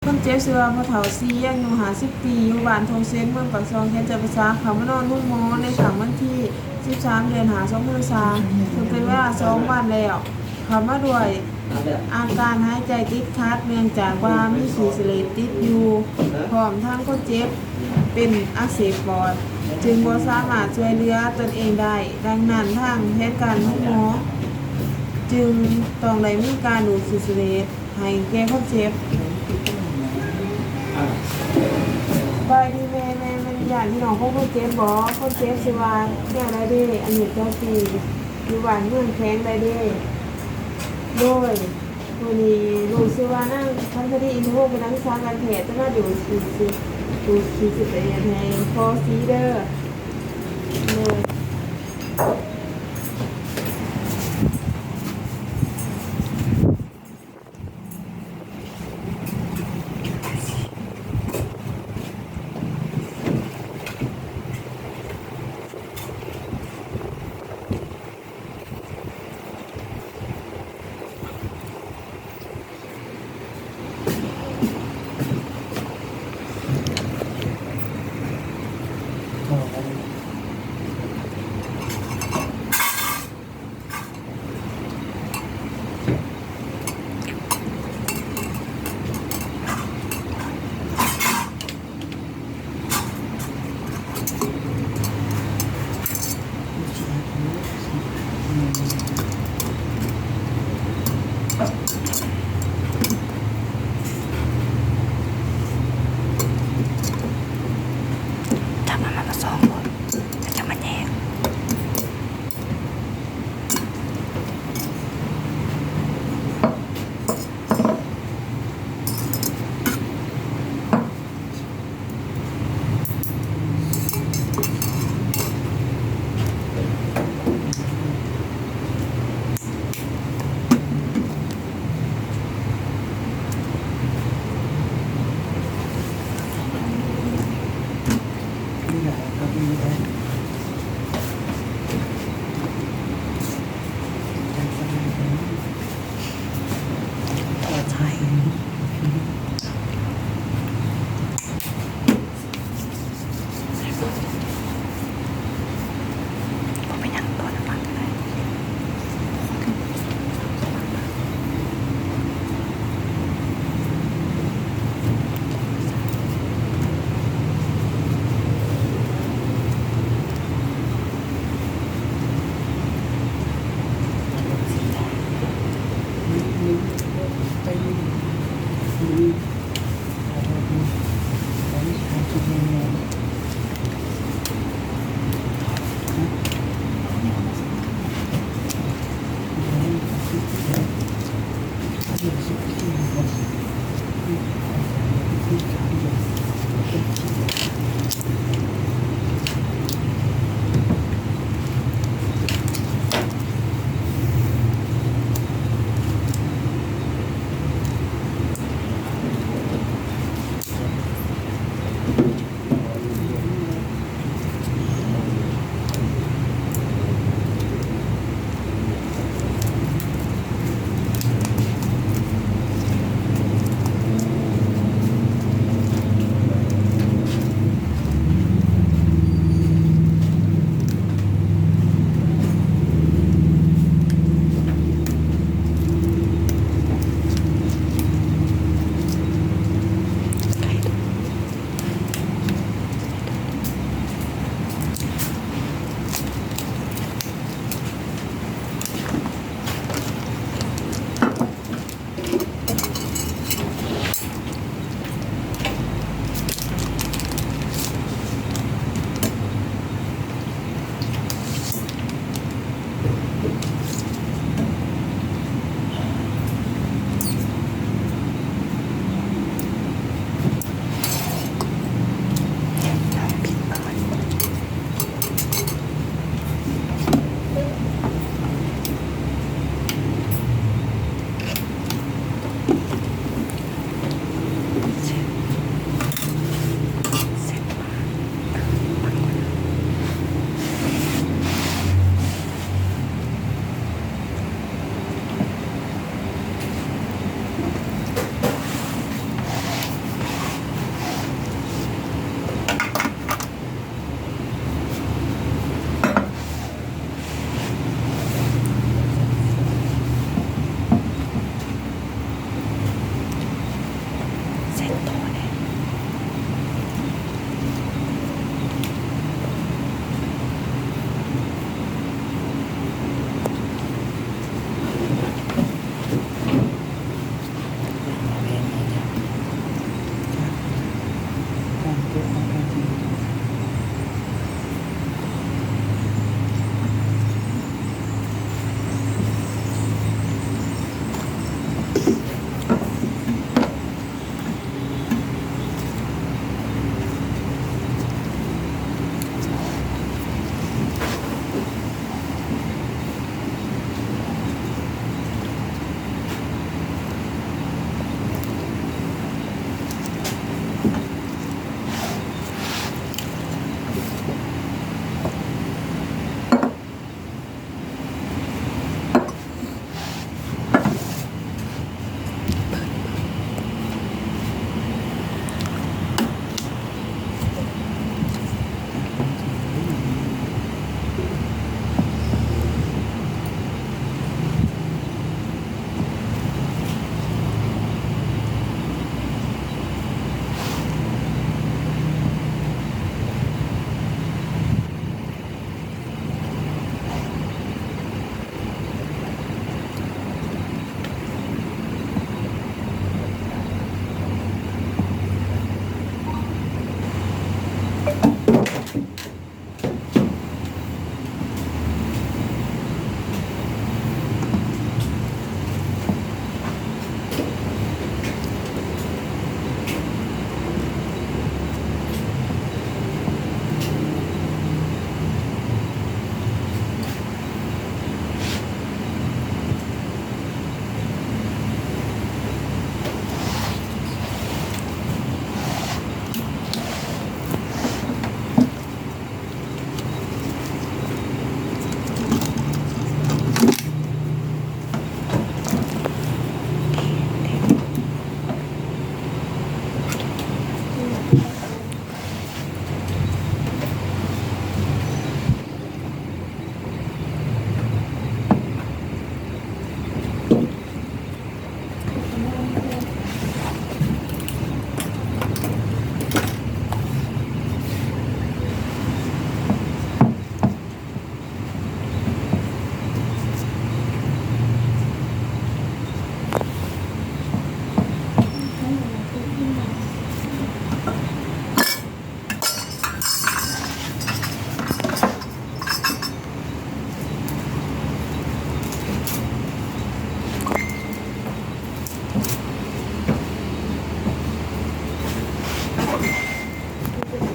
ຄົນເຈັບຊື່ວ່າ ພໍ່ເຖົ້າສີ ອາຍຸຫ້າສິບປີ ຢູ່ບ້ານທົ່ງເສັນ ເມືອງປາກຊ່ອງ ແຂວງຈຳປາສັກ ເຂົ້າມານອນໂຮງໝໍໃນຄ່ຳວັນທີສິບສາມ ເດືອນຫ້າ ສອງພັນຊາວ ເຊິ່ງເປັນເວລາສອງວັນແລ້ວ. ເຂົ້າມາດ້ວຍອາການຫາຍໃຈຕິດຂັດ ເນື່ອງຈາກວ່າມີຂີ້ສະເຫຼດຕິດຢູ່ ພ້ອມທັງຄົນເຈັບເປັນອັກເສບປອດ ຈຶ່ງບໍ່ສາມາດຊ່ວຍເຫຼືອຕົນເອງໄດ້. ດັ່ງນັ້ນ ທາງແຜນການໂຮງໝໍຈຶ່ງຕ້ອງໄດ້ມີການດູດຂີ້ສະເຫຼດ ໃຫ້ແກ່ຄົນເຈັບ. ສະບາຍດີແມ່ ແມ່ແມ່ນຍາດພີ່ນ້ອງຂອງຄົນເຈັບບໍ? ຄົນເຈັບຊື່ວ່າແນວໃດເດ? ອາຍຸຈັກປີ? ຢູ່ບ້ານເມືອງແຂວງໃດເດ? ໂດຍ ມື້ນີ້ລູກຊື່ວ່ານາງ ພັນຄະດີ ອິນທະວົງ ເປັນນັກສຶກສາການແພດ ຈະມາດູດຂີ້ ດູດຂີ້ສະເຫຼດໃຫ້ພໍ່ສີເດີ. ໂດຍ.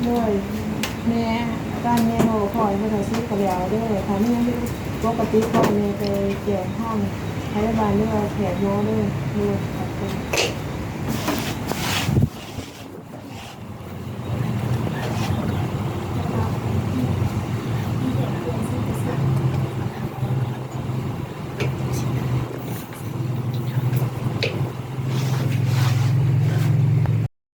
ໂດຍ ແມ່ ຕອນແມ່ເວົ້າ ຂໍໃຫ້ເພິ່ນເອົາເສັດໄປແລ້ວເດີ ຖ້າມີຫຍັງຜິດປົກກະຕິ ຂໍໃຫ້ແມ່ໄປແຈ້ງທາງໄທບ້ານ ຫຼືວ່າແພດໝໍເດີ ໂດຍ ຂອບໃຈ.